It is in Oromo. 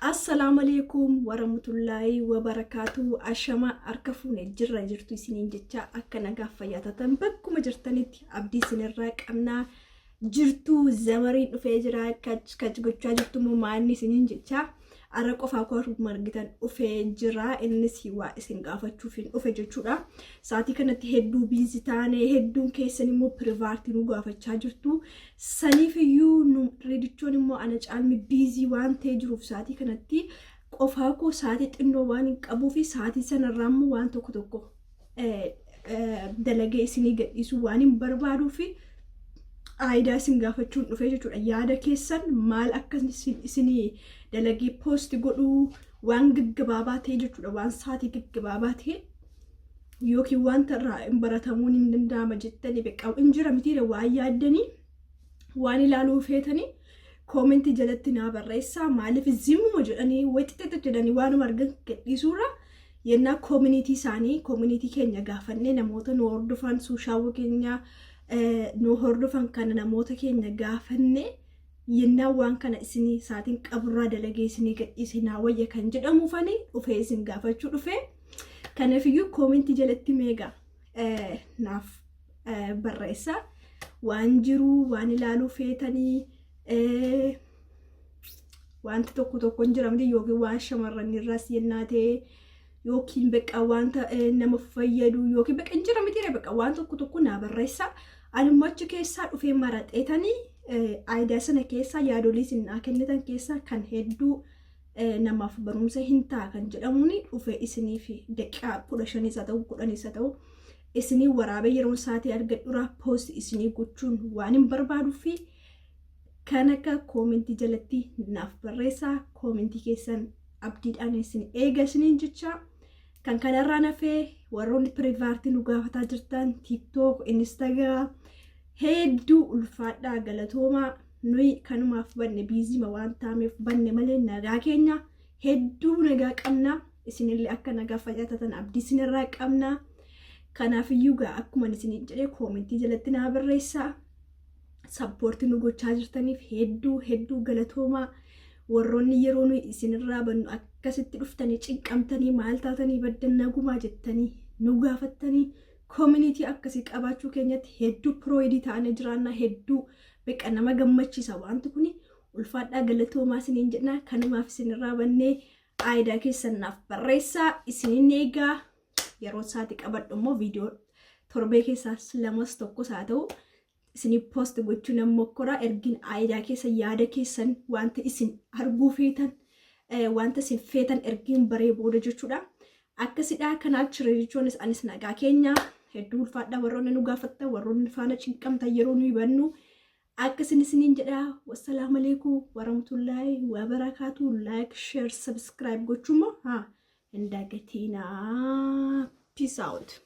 Assalaamu alaikum warahmatullaahi wabarakaatu. Ashama harka fuune, jirra jirtu isiniin jecha. Akka nagaaf fayyaa taatan bakkuma jirtanitti abdii isinirraa qabnaa. Jirtu zamariin dhufee jira, kach kach gochaa jirtu immoo maanni isiniin jecha. Arra qofaa koo akkuma argitan dhufee jira. Innis waa isin gaafachuuf hin dhufe jechuudha. Sa'aatii kanatti hedduu busy taane, hedduun keessan immoo private nu gaafachaa jirtu. Saniif iyyuu nu reedichoon immoo ana caalmi busy waan ta'ee jiruuf, sa'aatii kanatti qofaa koo sa'aatii xinnoo waan hin qabuu fi sa'aatii sanarraa immoo waan tokko tokko dalagee isinii gadhiisuu waan hin barbaaduu fi aayidaa isin gaafachuun dhufee jechuudha. Yaada keessan maal akka isinii dalagee post godhuu, waan gaggabaabaa ta'e jechuudha. Waan sa'aatii gaggabaabaa ta'e yookiin wanta irraa hin baratamuun hin danda'ama jettanii beekaa hin jira mitiire, waan yaaddanii, waan ilaaluu feetanii comment jalatti naa barreessaa. Maaliif zimuma jedhanii wixixixi jedhanii waanuma argan gadhiisuurra, yennaa community isaanii, community keenya gaafannee, namoota nu hordofan, social keenya nu hordofan kana namoota keenya gaafannee, yennaa waan kana isinii saatiin qaburraa dalagee isinii gadhiise naa wayya kan jedhamuufani dhufee isin gaafachuu dhufee. Kanafiyyuu comment jalatti meegaa naaf barreessaa, waan jiru, waan ilaaluu feetanii, wanti tokko tokko hin jiramti yookiin waan shamarran irraas yennaa ta'e yookiin beqa wanta nama fayyadu yookiin beqa hin jira miti, beqa waan tokko tokko naa barreessaa. Ani immoo achi keessaa dhufee maraxeetanii aayidaa sana keessaa, yaadolii isin naa kennitan keessaa kan hedduu namaaf barumsa hin ta'a kan jedhamuun dhufee isiniif daqiiqaa 15s haa ta'u, 10s haa ta'u, isinii waraabee yeroo isaatii argadhuraa post isinii gochuun waan hin barbaaduu fi kan akka comment jalatti naaf barreessaa. Comment keessan abdiidhaan isin eega isiniin jecha. Kan kanarraa nafee warroonni private nu gaafataa jirtan TikTok, Instagram, hedduu ulfaadhaa, galatoomaa. Nuyi kanumaaf banne, busy ma waan taameef banne malee nagaa keenya hedduu nagaa qabna. Isinillee akka nagaa facaatatan abdii isinirraa qabna. Kanaafiyyuu gaa akkuma isiniin jedhee comment jalatti naa barreessaa. Support nu gochaa jirtaniif hedduu hedduu galatoomaa. Warroonni yeroo nuyi isinirraa bannu akkasitti dhuftanii cinqamtanii, maal taatanii baddan, nagumaa jettanii nu gaafattanii, community akkasii qabaachuu keenyatti hedduu proud ta'anii jiraannaa, hedduu beqa nama gammachiisa wanti kuni. Ulfaadhaa, galatoomaa isiniin jedhna. Kanumaaf isinirraa bannee aayidaa keessan naaf barreessaa, isiniin eegaa. Yeroo isaati qabadhu immoo viidiyoo torbee keessaas lamas tokkos haa ta'u isinii post gochuu nan mokkora. Ergin aayidaa keessa yaada keessan, wanta isin arguu feetan, wanta isin feetan ergin baree booda jechuudha. Akkasidha kanaaf jira jechuunis anis nagaa keenya hedduu ulfaadha. Warroonni nu gaafattan, warroonni faana cinqamtan yeroo nuyi bannu, akkasin isiniin jedha. Wassalaamu alaikum warahmatullaahi wabarakaatu. Like, share, subscribe gochuun haa hin dagatinaa. Peace out.